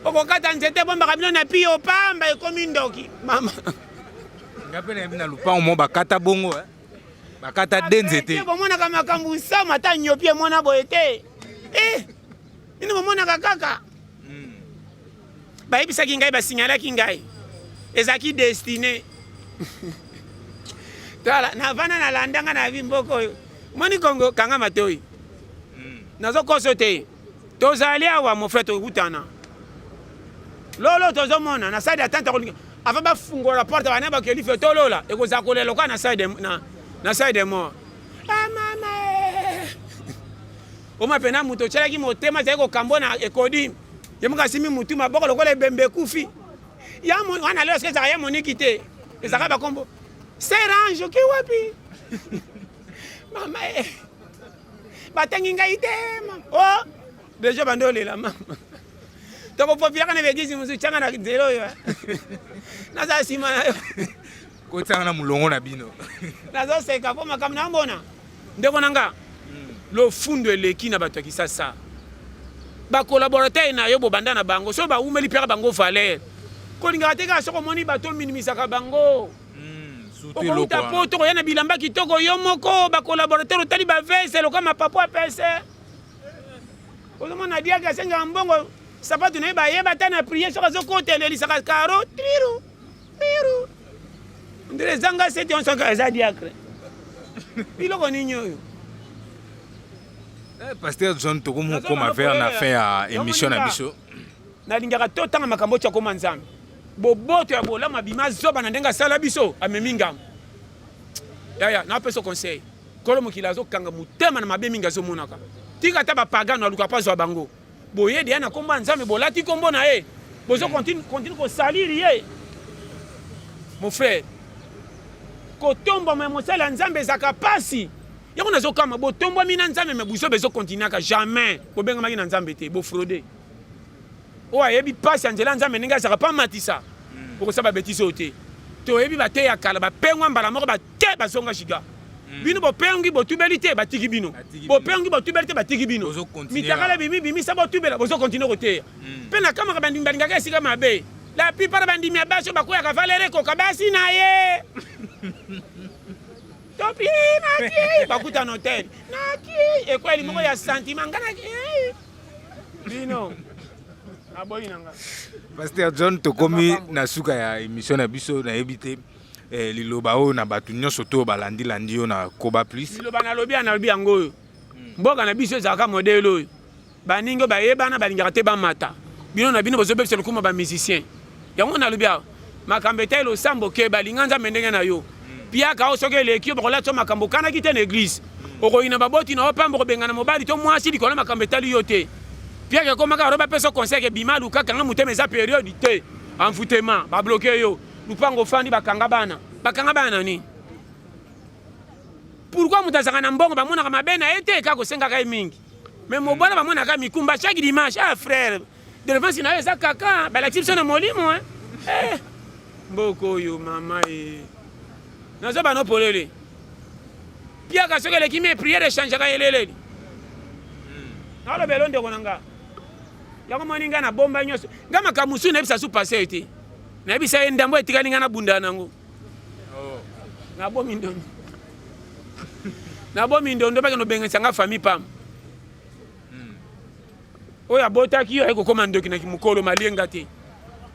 Okokata nzete ebombaka bino na piyo pamba ekomi ndoki mama. Nga mpe nayebi na lupango mo bakata bongo eh. Bakata de nzete. Bomonaka makambo sama ata nyopi emona boye te. Eh, nini bomonaka kaka? Bayebisaki ngai, basignalaki ngai. Ezalaki destiné. Tala, navanda nalanda nga na mboka oyo. Moni Kongo kanga matoi. Nazokoso te. Tozali awa mon frère tokutana. Lolo tozomona na salle d'attente kolinga avant bafungola porte bana bakeli fe tolola ekozala kolela lokola na salle de na, na salle de mort. Ah mama eh. Oma pena moto otyelaki motema azali kokambo na ekodi ye moko asimbi motu maboko lokola ebembe ekufi ya wana lelo soki ezalaka ya moniki te ezalaka bakombo serange oki wapi mama e batangi ngai te o oh, deja bandi olela mama tokopopilaka na baeglise mosusu tyanga na nzela oyo naza nsima na yo kotianga na molongo na bino. Nazoseka mpo makambo namona ndeko na nga lofundo eleki na bato ya Kisasa. Ba collaborateur na yo bobanda na bango soki bawumeli piaka bango valeur. Kolingaka te kaka soki omoni bato ominimisaka bango. Okouta poto koya na bilamba kitoko yo moko ba collaborateur otali ba veste lokola mapapu apese. Ozomona diaka asengaka mbongo sapatu na ye bayeba ata na prier soki azokota elelisaka karo triru. Miru. Ndele ezanga sete on soka eza diacre. Biloko nini oyo? Eh, Pasteur John tokomi kokoma vers na fin ya émission na biso. Nalingaka totanga makambo oyo akoma Nzambe. Boboto ya bolamu abima zoba na ndenge asala biso amemi ngambo. Yaya, napesa conseil. Kolo mokili azokanga motema na mabe mingi azomonaka. Tika ata bapagano aluka mpo azwa bango. Boye deya na kombo ya Nzambe, bolati kombo na ye, bozo continue continue kosalir ye. Mon frère, kotombwama ya mosali ya Nzambe ezalaka pasi. Yango nazokama, botombwami na Nzambe mais buzoba ezo continuaka jamais. Bobengamaki na Nzambe te, bo fraude. Oyo ayebi pasi ya nzela ya Nzambe ndenge azalaka pa matisa, okosala ba betise oyo te. Toyebi bateyi ya kala bapengwa mbala moko ba te bazonga giga. Bino bopengwi botubeli te batiki bino, bopengwi botubeli te batiki bino, mitakala ebimi bimisa botubela bozo continue koteya. Mpe na kamaka bandimi balingaka esika mabe. La plupart bandimi ya basi oyo bakweyaka valeur ekoka basi na ye. Topi naki bakuta na hotel naki ekweli moko ya sentiment nga naki bino naboyi na nga. Pasteur John, tokomi na suka ya émission na biso, nayebi te eh, liloba oyo na bato nyonso to balandi-landi yo na Koba Plus. Liloba nalobi ya nalobi yango oyo, mboka na biso ezalaka modele oyo baningi oyo bayebana balingaka te bamata bino na bino bozobebisa lokumu ba musicien. Yango nalobi awa makambo etali losambo ke balinga Nzambe ndenge na yo piaka oyo soki eleki yo bakolatisa makambo okanaki te na eglise okoyina baboti na yo pamba okobengana mobali to mwasi likolo makambo etali yo te. Piaka ekomaka aro bapesa conseil ke bima luka kanga motema eza periode te envoûtement babloke yo lupango ofandi bakanga bana bakanga bana na nini? Pourquoi moto azalaka na mbongo bamonaka mabe na ye te kaka kosengaka ye mingi mais mobwana bamonaka mikumba chaque dimanche. Ah frère, délivrance na yo eza kaka balakisi biso na molimo eh? Eh, mboka oyo mama e nazo bano polele piaka soki eleki mie priere echangeaka eleleli nalobela ndeko na nga yango moni nga na bomba nyonso nga makambo mosusu nayebisa su passe te nayebisa ye ndambo etikali nga nabundana nango nabomi ndondo nabomi ndondo bakende obengisa nga famille pam oyo abotaki yo aye kokóma ndoki na mokolo malienga te.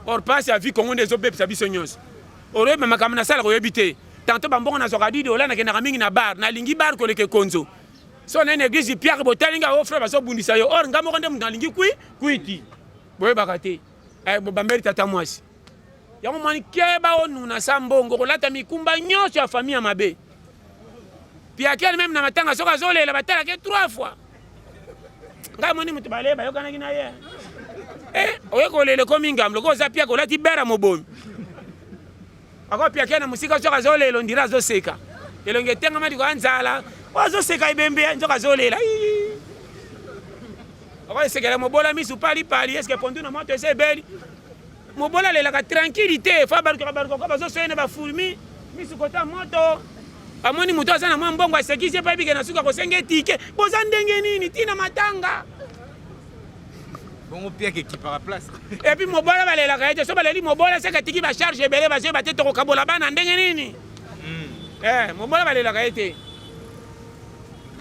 Or pasi ya vie Congo nde ezobebisa biso nyonso. Oroyeba makambo nasalaka oyebi te. Tanto bambongo nazwaka 10 dola nakendaka mingi na bar, nalingi bar koleka ekonzo. So naye na église Pierre botali nga o frère bazobundisa yo, or nga moko nde moto nalingi kwi kwiti boyebaka te. Eh, bambeli tata mwasi yango mwani keba onuna sa mbongo kolata mikumba nyonso ya famille ya mabe. Piakele meme na matanga soki azolela batalaka ye trois fois. Ngai moni moto bale bayokanaki na ye eh, oye kolela ekomi ngambo lokola oza piaka olati bera mobomi ako piakele na mosika soki azolela ondira azoseka elongi etengama likoya nzala oyo azoseka ebembe nzoka azolela akoesekela mobola misu palipali eske pondu na moto eza ebeli mobola alelaka tranquille te fa baluka baluka kwa bazosoye na bafurmi misu kota moto amoni moto aza na mwa mbongo asekisi ye mpo ayebike na suka kosenga etike boza ndenge nini ntina matanga. Bongo piaka ekipaka place. Et puis mobola balelaka ye te, so baleli mobola seke atiki ba charge ebele, bazoyeba te tokokabola bana ndenge nini. Mobola balelaka ye te.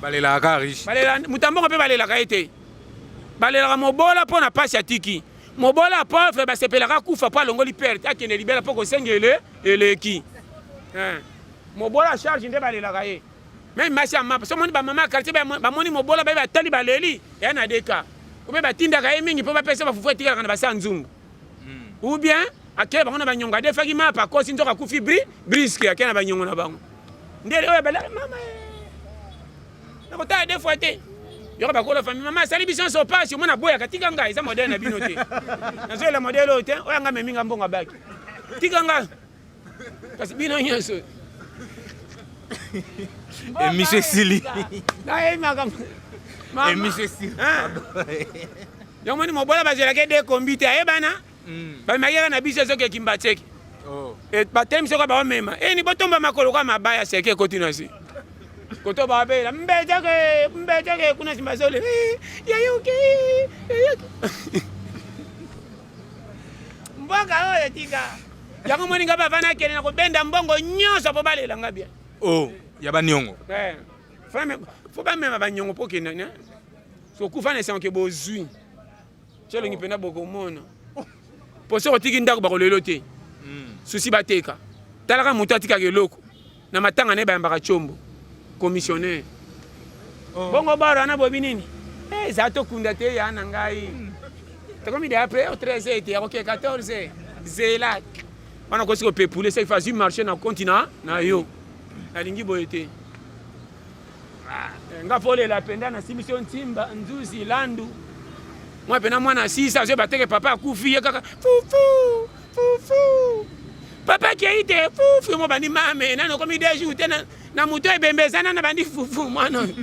Balelaka kaka riche. Balela moto ya mbongo mpe balelaka ye te. Balelaka mobola mpo na pasi atiki. Mobola pauvre basepelaka kufa mpo alongoli perte, akende libela mpo kosengele eleki. Mobola charge nde balelaka ye. Meme basi ya mapa, so moni ba mama ya quartier bamoni mobola baye batali baleli ya na deka. Ou bien batindaka ye mingi mpo bapesa bafufu etikalaka na basa nzungu. Ou bien akei bango na banyongo adefaki mapa akosi nzoka akufi bri briske akei na banyongo na bango. Nde oyo balaka mama nakotala deux fois te. Yoka bakolo famille mama asali biso nyonso pasi omona boyaka tika ngai eza modèle na bino te. Nazoyela modèle oyo te oyo anga amemi nga mbongo abaki. Tika nga kasi bino nyonso émission esili. Nayebi makambo. Émission esili. Yango moni mobola bazelaki de kombi te ayebana bamemaki kaka na biso ezoki ekimba tseki batelemi soko baomema eni botomba makolo kwa mabaya seke ekoti na se koto babela mbeteke mbeteke kuna nsima zole yayuki yayuki mboka oyo tika yango moni nga bavana akende na kobenda mbongo nyonso mpo balela nga bien. Oh, ya baniongo. Fo bamema banyongo mpo kende sokufa na esango ke bozwi ti elongi mpenza bokomona po soki otiki ndako bakolelo te susi bateka. Talaka moto atikaka eloko na matanga na ye, bayambaka tiombo commissionnaire. Bongo baro wana bobi nini? Eza tokunda te ya na ngai tokomi de après 13 ete akoke 14 zela wana kosi kopepule soki fa azwi marché na konti na yo nalingi boye te. Nga folela mpenza nasimisi yo ntimba nzuzi landu mwa mpena mwana asisa azoyeba teke papa akufi ye kaka fufu fufu papa akei te fufu yo mo bandi mame nani okomi 2 jours te na moto ebembe eza nana bandi fufu mwana oyo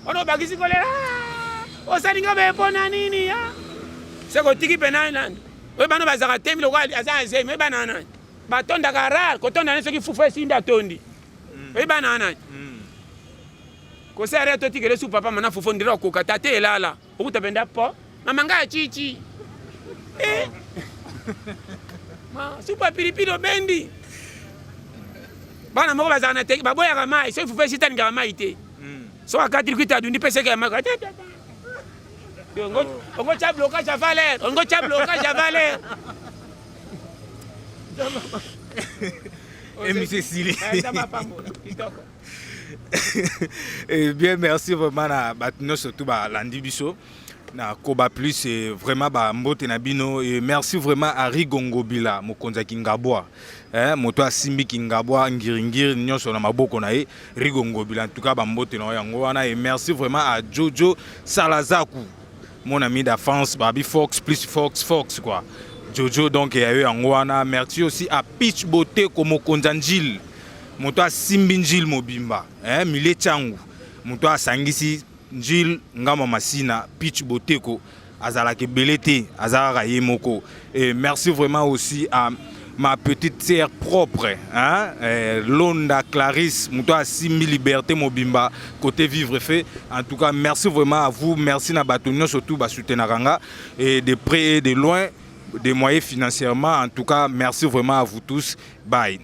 wana obakisi kolela osalinga boye mpo na nini ya seke otiki mpena nani oyo bana bazalaka temi lokola aza na zemi oyebana nani batondaka rare kotonda ne soki fufu esindi atondi oyebana nani kosala totikele su papa mana fufu ndira okoka tate elala okuta mpenza po mama ngai achichi eh. Ma, supu ya pilipili obendi bana moko bazalaka na te baboyaka mai soki fufu esita alingaka mai te soki akatili kwita adundi mpe seke ya mai ongo tia blocage ya valeur ongo tia blocage ya valeur. Émission esili. Kitoko. Eh bien, merci vraiment na bato nyonso tu balandi biso na Koba Plus et vraiment bambote na bino. Et merci vraiment à Rigo Ngobila, mokonzi ya Kingabwa, eh, moto asimbi Kingabwa ngiringiri nyonso na maboko na ye, Rigo Ngobila. En tout cas bambote na yango wana. Et merci vraiment à Jojo Salazaku, mon ami d'enfance, babi Fox plus Fox Fox quoi, Jojo. Donc ya yo yango wana. Merci aussi à Pitch Boteko, mokonzi ya Njile, moto asimbi Njile mobimba, eh, mile tiangu, moto asangisi Njile ngamba masina, Pitch Boteko azalaka ebele te, aza kaka ye moko. Et merci vraiment aussi à ma petite sœur propre, hein, Londa Clarisse, moto asimbi Liberté mobimba côté vivre fait. En tout cas merci vraiment à vous, merci na bato nyonso surtout basoutenaka nga et de près et de loin, des moyens financièrement. En tout cas merci vraiment à vous tous. Bye.